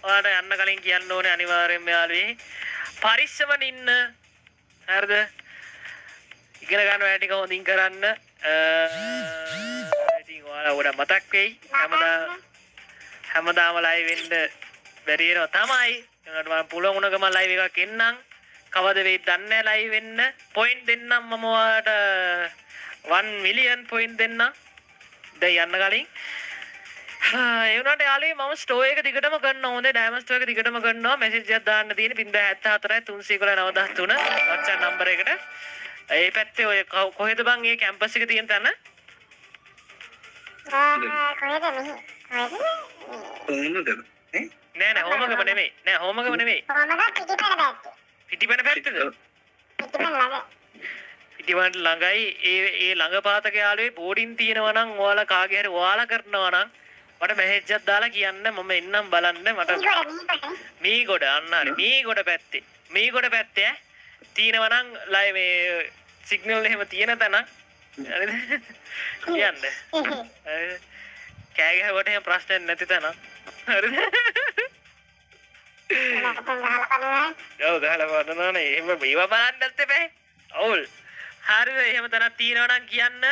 ඔයාලට යන්න කලින් කියන්න ඕනේ අනිවාර්යෙන්ම යාළුවේ. පරිස්සමෙන් ඉන්න. හරිද? ඉගෙන ගන්න වැඩ ටික හොඳින් කරන්න. ඉතින් ඔයාලා ගොඩක් මතක් වෙයි. හැමදාම ලයිව් වෙන්න බැරි වෙනවා තමයි. ඒ වුණාට මම පුළුවන් වුණ ගමන් ලයිව් එකක් එන්නම්. කවද වෙයිද දන්නේ නැහැ ලයිව් වෙන්න. පොයින්ට් දෙන්නම් මම ඔයාලට 1 මිලියන් පොයින්ට් දෙන්නම්. දැන් යන්න කලින්. ඒ වුණාට යාළුවේ මම ස්ටෝර් එක දිගටම කරනවා. හොඳේ ඩයමන්ඩ් ස්ටෝර් එක දිගටම කරනවා. මැසේජ් එකක් දාන්න තියෙන 074 311 913 WhatsApp number එකට. ඒ පැත්තේ ඔය කොහෙද බං ඒ කැම්පස් එක තියෙන තැන? කොහෙද මෙහි? කොහෙද? හෝමගම නේ? නෑ නෑ හෝමගම නෙමෙයි. නෑ හෝමගම නෙමෙයි. හෝමගම පිටිපන පැත්තේ. පිටිපන පැත්තද? පිටිපන ළඟ. පිටිපනට ළඟයි. ඒ ඒ ළඟ පාතක යාළුවේ බෝඩින් තියෙනවා නම් ඔයාලා කාගේ හරි ඔයාලා කරනවා නම් මට මැසේජ් එකක් දාලා කියන්න මම එන්නම් බලන්න මට. මීගොඩ අන්න හරි. මීගොඩ පැත්තේ. මීගොඩ පැත්තේ ඈ තියෙනවා නම් ලයි මේ සිග්නල් එහෙම තියෙන තැන හරිද කියන්න. කෑ ගැහුවට එහෙම ප්‍රශ්නයක් නැති තැන හරිද? ඔව් ගහලා බලනවානේ. එහෙම මේවා බලන්නත් එපා. අවුල්. හරිද? එහෙම තැනක් තියෙනවා නම් කියන්න.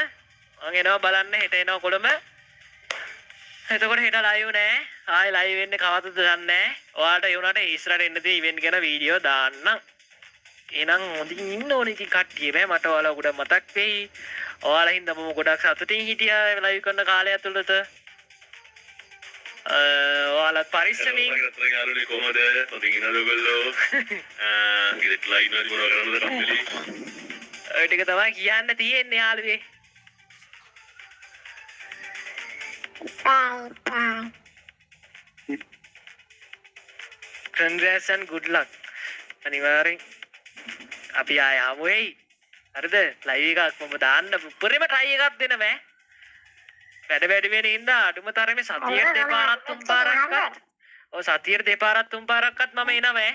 මං එනවා බලන්න හෙට එනවා කොළඹ. එතකොට හෙට ලයිව් නෑ. ආයෙ ලයිව් වෙන්නේ කවදද දන්නේ නෑ. ඔයාලට ඒ වුණාට ඉස්සරහට එන්න තියෙන ඉවෙන්ට් ගැන වීඩියෝ දාන්නම්. එහෙනම් හොඳින් ඉන්න ඕනේ ඉතින් කට්ටිය බෑ. මට ඔයාලා ගොඩක් මතක් වෙයි. ඔයාලා හින්දා මම ගොඩක් සතුටින් හිටියා ලයිව් කරන කාලය ඇතුළත. ඔයාලත් පරිස්සමින්. යාළුවනේ කොහමද? හොඳින් ඉන්නද ඔයගොල්ලෝ? ගෙදරට ඉන්නවද මොනවා කරන්නද කම්මැලි? ඔය ටික තමයි කියන්න තියෙන්නේ යාළුවේ. Bye bye. Congrats and good luck. අනිවාර්යෙන් අපි ආයෙ හමු වෙයි. හරිද? ලයිව් එකක් මම දාන්න උපරිම try එකක් දෙනවා ඈ. වැඩ වැඩි වෙන හින්දා අඩුම තරමේ සතියට දෙපාරක් තුන් පාරක්වත් ඔව් සතියට දෙපාරක් තුන් පාරක්වත් මම එනවා ඈ.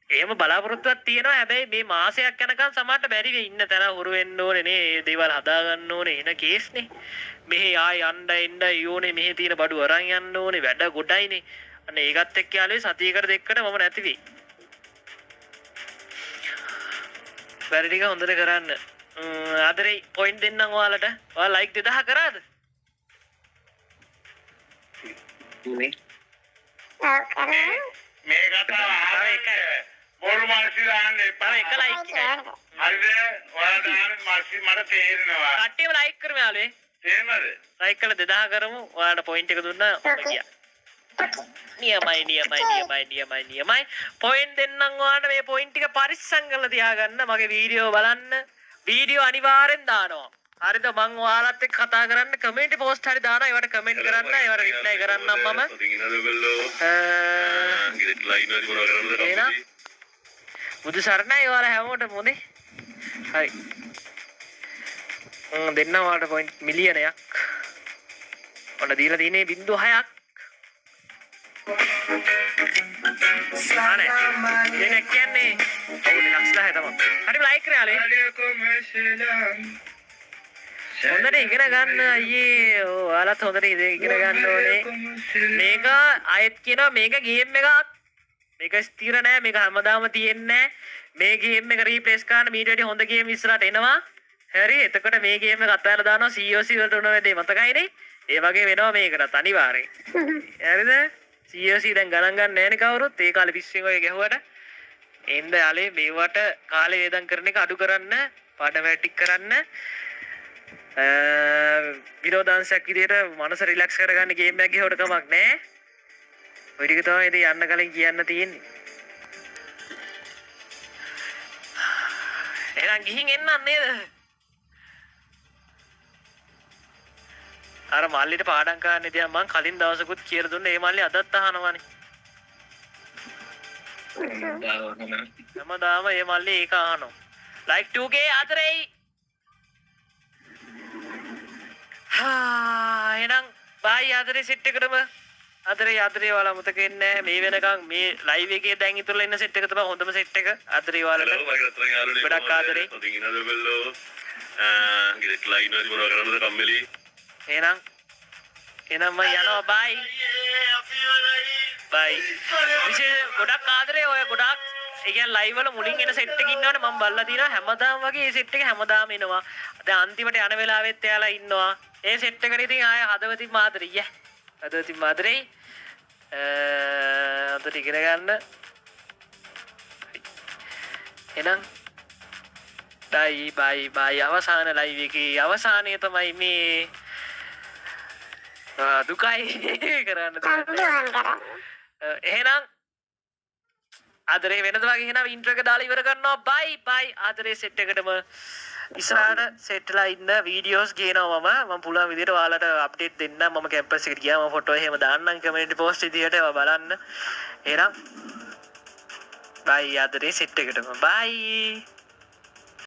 එහෙම බලාපොරොත්තුවක් තියෙනවා. හැබැයි මේ මාසයක් යනකම් සමහරට බැරි වෙයි. ඉන්න තැන හුරු වෙන්න ඕනේ නේ. ඒ දේවල් හදා ගන්න ඕනේ. එන කේස් නේ. මෙහෙ ආයෙ යන්න එන්න ඕනේ. මෙහෙ තියෙන බඩු අරන් යන්න ඕනේ. වැඩ ගොඩයිනේ. අන්න ඒකත් එක්ක යාළුවේ සතියකට දෙකකට මම නැති වෙයි. වැඩ ටික හොඳට කරන්න. ආදරේ පොයින්ට් දෙන්නම් ඔයාලට. ඔයාලා ලයික් 2000 කරාද? ඔව් කරා. මේ කතාව අහන්න බොරු මල්සි දාන්න එපා. තව එක ලයික් එකයි. හරිද? ඔයාලා දාන මල්සි මට තේරෙනවා. කට්ටියම ලයික් කරමු යාළුවේ. තේරෙනවද? ලයික් කරලා 2000 කරමු. ඔයාලට පොයින්ට් එක දුන්නා ඔන්න ගියා. නියමයි නියමයි නියමයි නියමයි නියමයි. පොයින්ට් දෙන්නම් ඔයාලට. මේ පොයින්ට් ටික පරිස්සම් කරලා තියාගන්න. මගේ වීඩියෝ බලන්න. වීඩියෝ අනිවාර්යෙන් දානවා. හරිද? මං ඔයාලත් එක්ක කතා කරන්න කමෙන්ට් පෝස්ට් හරි දානවා. ඒවට කමෙන්ට් කරන්න, ඒවට රිප්ලයි කරන්නම් මම. හොඳින් ඉන්නද ඔයගොල්ලෝ? ගෙදරට ඉන්නවද මොනවා කරන්නද කම්මැලි? බුදු සරණයි ඔයාලා හැමෝටම හොඳේ. හරි. දෙන්නම් ඔයාලට පොයින්ට් මිලියනයක්. ඔන්න දීලා තියෙන්නේ 0.6ක්. අනේ මිලියනයක් කියන්නේ ඔව් ලක්ෂ 10 තමයි. හරි ලයික් කරා යාළුවේ. හොඳට ඉගෙන ගන්න අයියේ. ඔව් ඔයාලත් හොඳට ඉගෙන ගන්න ඕනේ. මේක ආයෙත් කියනවා මේක ගේම් එකක්. මේක ස්ථිර නෑ. මේක හැමදාම තියෙන්නේ නෑ. මේ ගේම් එක රීප්ලේස් කරන්න මීට වැඩි හොඳ ගේම් ඉස්සරහට එනවා. හරි එතකොට මේ ගේම් එක අතහැරලා දානවා. COC වලට උන වැඩේ මතකයිනේ. ඒ වගේ වෙනවා මේකටත් අනිවාර්යෙන්. හරිද? COC දැන් ගණන් ගන්න නෑනේ කවුරුත්. ඒ කාලේ පිස්සෙන් ඔය ගැහුවට. එහෙනම් යාලේ මේවට කාලේ වේදම් කරන එක අඩු කරන්න, පාඩම වැඩ ටික කරන්න. විනෝදාංශයක් විදියට මනස රිලැක්ස් කරගන්න ගේම් එකක් ගිහුවට කමක් නෑ. ඔය ටික තමයි ඉතින් යන්න කලින් කියන්න තියෙන්නේ. එහෙනම් ගිහින් එන්නම් නේද? අර මල්ලිට පාඩම් කරන්න ඉතින් මං කලින් දවසකුත් කියලා දුන්නා. ඒ මල්ලි අදත් අහනවනේ. හැමදාම ඒ මල්ලි ඒක අහනවා. Like 2K ආදරෙයි. හා එහෙනම් බයි ආදරේ සෙට් එකටම. ආදරේ ආදරේ ඔයාලා අමතක වෙන්නේ නැහැ. මේ වෙනකන් මේ ලයිව් එකේ දැන් ඉතුරුලා ඉන්න සෙට් එක තමයි හොඳම සෙට් එක. ආදරේ ඔයාලට. ගොඩක් ආදරේ. හොඳින් ඉන්නද ඔයගොල්ලෝ? ගෙදරට ඉන්නවද මොනවා කරන්නද කම්මැලි? එහෙනම් එහෙනම් මම යනවා බයි. බයි. විශේෂ ගොඩක් ආදරේ ඔය ගොඩක් ඒ කියන්නේ ලයිව් වල මුලින් එන සෙට් එක ඉන්නවනේ මම බලලා තියෙනවා හැමදාම වගේ ඒ සෙට් එක හැමදාම එනවා. දැන් අන්තිමට යන වෙලාවෙත් එයාලා ඉන්නවා. ඒ සෙට් එකට ඉතින් ආය හදවතින්ම ආදරේ ය. හදවතින්ම ආදරේ. හොඳට ඉගෙන ගන්න. එහෙනම් බයි බයි බයි. අවසාන ලයිව් එකේ අවසානය තමයි මේ. දුකයි කරන්න දෙයක් නෑ. එහෙනම් ආදරේ වෙනද වගේ එහෙනම් ඉන්ට්‍රෝ එක දාලා ඉවර කරනවා. බයි බයි ආදරේ සෙට් එකටම. ඉස්සරහට සෙට් වෙලා ඉන්න වීඩියෝස් ගේනවා මම. මම පුළුවන් විදිහට ඔයාලට අප්ඩේට් දෙන්නම්. මම කැම්පස් එකට ගියාම ෆොටෝ එහෙම දාන්නම් කමියුනිටි පෝස්ට් විදිහට ඒවා බලන්න. එහෙනම් බයි ආදරේ සෙට් එකටම. බයි.